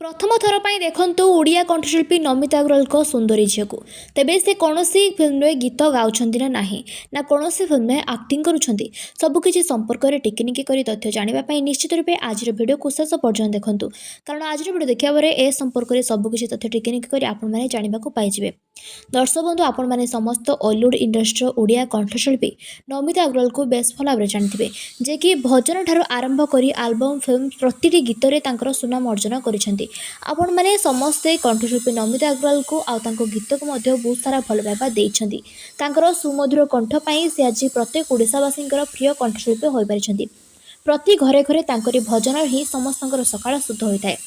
ପ୍ରଥମ ଥର ପାଇଁ ଦେଖନ୍ତୁ ଓଡ଼ିଆ କଣ୍ଠଶିଳ୍ପୀ ନମିତା ଅଗ୍ରୱାଲଙ୍କ ସୁନ୍ଦରୀ ଝିଅକୁ। ତେବେ ସେ କୌଣସି ଫିଲ୍ମରେ ଗୀତ ଗାଉଛନ୍ତି ନା ନାହିଁ, ନା କୌଣସି ଫିଲ୍ମରେ ଆକ୍ଟିଂ କରୁଛନ୍ତି, ସବୁକିଛି ସମ୍ପର୍କରେ ଟିକିନିକି କରି ତଥ୍ୟ ଜାଣିବା ପାଇଁ ନିଶ୍ଚିତ ରୂପେ ଆଜିର ଭିଡ଼ିଓକୁ ଶେଷ ପର୍ଯ୍ୟନ୍ତ ଦେଖନ୍ତୁ, କାରଣ ଆଜିର ଭିଡ଼ିଓ ଦେଖିବା ପରେ ଏ ସମ୍ପର୍କରେ ସବୁକିଛି ତଥ୍ୟ ଟିକିନିକି କରି ଆପଣମାନେ ଜାଣିବାକୁ ପାଇଯିବେ। ଦର୍ଶକ ବନ୍ଧୁ, ଆପଣମାନେ ସମସ୍ତ ଅଲିଉଡ଼ ଇଣ୍ଡଷ୍ଟ୍ରିର ଓଡ଼ିଆ କଣ୍ଠଶିଳ୍ପୀ ନମିତା ଅଗ୍ରୱାଲକୁ ବେଶ୍ ଭଲ ଭାବରେ ଜାଣିଥିବେ, ଯେ କି ଭଜନ ଠାରୁ ଆରମ୍ଭ କରି ଆଲବମ୍, ଫିଲ୍ମ ପ୍ରତିଟି ଗୀତରେ ତାଙ୍କର ସୁନାମ ଅର୍ଜନ କରିଛନ୍ତି। ଆପଣମାନେ ସମସ୍ତେ କଣ୍ଠଶିଳ୍ପୀ ନମିତା ଅଗ୍ରୱାଲକୁ ଆଉ ତାଙ୍କ ଗୀତକୁ ମଧ୍ୟ ବହୁତ ସାରା ଭଲ ପାଇବା ଦେଇଛନ୍ତି। ତାଙ୍କର ସୁମଧୁର କଣ୍ଠ ପାଇଁ ସେ ଆଜି ପ୍ରତ୍ୟେକ ଓଡ଼ିଶାବାସୀଙ୍କର ପ୍ରିୟ କଣ୍ଠଶିଳ୍ପୀ ହୋଇପାରିଛନ୍ତି। ପ୍ରତି ଘରେ ଘରେ ତାଙ୍କରି ଭଜନ ହିଁ ସମସ୍ତଙ୍କର ସକାଳ ଶୁଦ୍ଧ ହୋଇଥାଏ।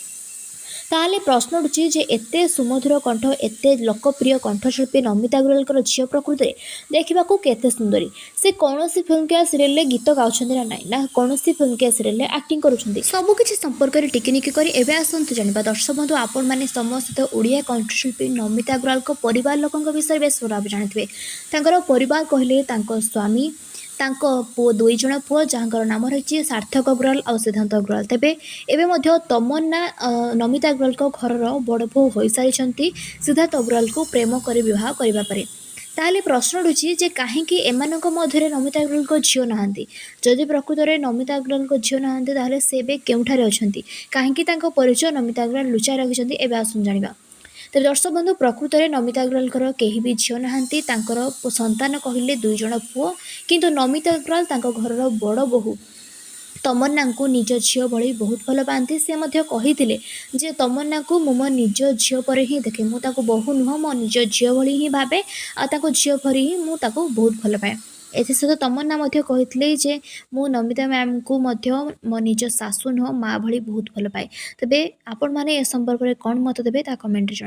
ତାହେଲେ ପ୍ରଶ୍ନ ଉଠୁଛି ଯେ ଏତେ ସୁମଧୁର କଣ୍ଠ, ଏତେ ଲୋକପ୍ରିୟ କଣ୍ଠଶିଳ୍ପୀ ନମିତା ଅଗ୍ରୱାଲଙ୍କର ଝିଅ ପ୍ରକୃତରେ ଦେଖିବାକୁ କେତେ ସୁନ୍ଦରୀ? ସେ କୌଣସି ଫିଲ୍ମ କିମ୍ବା ସିରିଏଲରେ ଗୀତ ଗାଉଛନ୍ତି ନା ନାହିଁ, ନା କୌଣସି ଫିଲ୍ମ କିମ୍ବା ସିରିଏଲରେ ଆକ୍ଟିଂ କରୁଛନ୍ତି, ସବୁକିଛି ସମ୍ପର୍କରେ ଟିକିନିକି କରି ଏବେ ଆସନ୍ତୁ ଜାଣିବା। ଦର୍ଶକ ବନ୍ଧୁ, ଆପଣମାନେ ସମସ୍ତେ ତ ଓଡ଼ିଆ କଣ୍ଠଶିଳ୍ପୀ ନମିତା ଅଗ୍ରୱାଲଙ୍କ ପରିବାର ଲୋକଙ୍କ ବିଷୟରେ ବେଶ ଭଲ ଭାବେ ଜାଣିଥିବେ। ତାଙ୍କର ପରିବାର କହିଲେ ତାଙ୍କ ସ୍ୱାମୀ, ତାଙ୍କ ପୁଅ, ଦୁଇ ଜଣ ପୁଅ, ଯାହାଙ୍କର ନାମ ରହିଛି ସାର୍ଥକ ଅଗ୍ରୱାଲ ଆଉ ସିଦ୍ଧାନ୍ତ ଅଗ୍ରୱାଲ। ତେବେ ଏବେ ମଧ୍ୟ ତମନ୍ନା ନମିତା ଅଗ୍ରୱାଲଙ୍କ ଘରର ବଡ଼ ବୋହୂ ହୋଇସାରିଛନ୍ତି ସିଦ୍ଧାର୍ଥ ଅଗ୍ରୱାଲକୁ ପ୍ରେମ କରି ବିବାହ କରିବା ପରେ। ତାହେଲେ ପ୍ରଶ୍ନ ଉଠୁଛି ଯେ କାହିଁକି ଏମାନଙ୍କ ମଧ୍ୟରେ ନମିତା ଅଗ୍ରୱାଲଙ୍କ ଝିଅ ନାହାନ୍ତି? ଯଦି ପ୍ରକୃତରେ ନମିତା ଅଗ୍ରୱାଲଙ୍କ ଝିଅ ନାହାନ୍ତି, ତାହେଲେ ସେ ଏବେ କେଉଁଠାରେ ଅଛନ୍ତି? କାହିଁକି ତାଙ୍କ ପରିଚୟ ନମିତା ଅଗ୍ରୱାଲ ଲୁଚାଇ ରଖିଛନ୍ତି? ଏବେ ଆସନ୍ତୁ ଜାଣିବା। ତେବେ ଦର୍ଶକ ବନ୍ଧୁ, ପ୍ରକୃତରେ ନମିତା ଅଗ୍ରୱାଲଙ୍କର କେହି ବି ଝିଅ ନାହାନ୍ତି। ତାଙ୍କର ସନ୍ତାନ କହିଲେ ଦୁଇ ଜଣ ପୁଅ। କିନ୍ତୁ ନମିତା ଅଗ୍ରୱାଲ ତାଙ୍କ ଘରର ବଡ଼ ବୋହୂ ତମନ୍ନାଙ୍କୁ ନିଜ ଝିଅ ଭଳି ବହୁତ ଭଲ ପାଆନ୍ତି। ସେ ମଧ୍ୟ କହିଥିଲେ ଯେ ତମନ୍ନାକୁ ମୁଁ ମୋ ନିଜ ଝିଅ ପରି ହିଁ ଦେଖେ, ମୁଁ ତାକୁ ବୋହୂ ନୁହଁ, ମୋ ନିଜ ଝିଅ ଭଳି ହିଁ ଭାବେ ଆଉ ତାକୁ ଝିଅ ପରି ହିଁ ମୁଁ ତାକୁ ବହୁତ ଭଲ ପାଏ। ଏଥିସହିତ ତମନ୍ନା ମଧ୍ୟ କହିଥିଲେ ଯେ ମୁଁ ନମିତା ମ୍ୟାମ୍ଙ୍କୁ ମଧ୍ୟ ମୋ ନିଜ ଶାଶୁ ନୁହଁ, ମା ଭଳି ବହୁତ ଭଲ ପାଏ। ତେବେ ଆପଣମାନେ ଏ ସମ୍ପର୍କରେ କ'ଣ ମତ ଦେବେ, ତାହା କମେଣ୍ଟରେ ଜଣାନ୍ତୁ।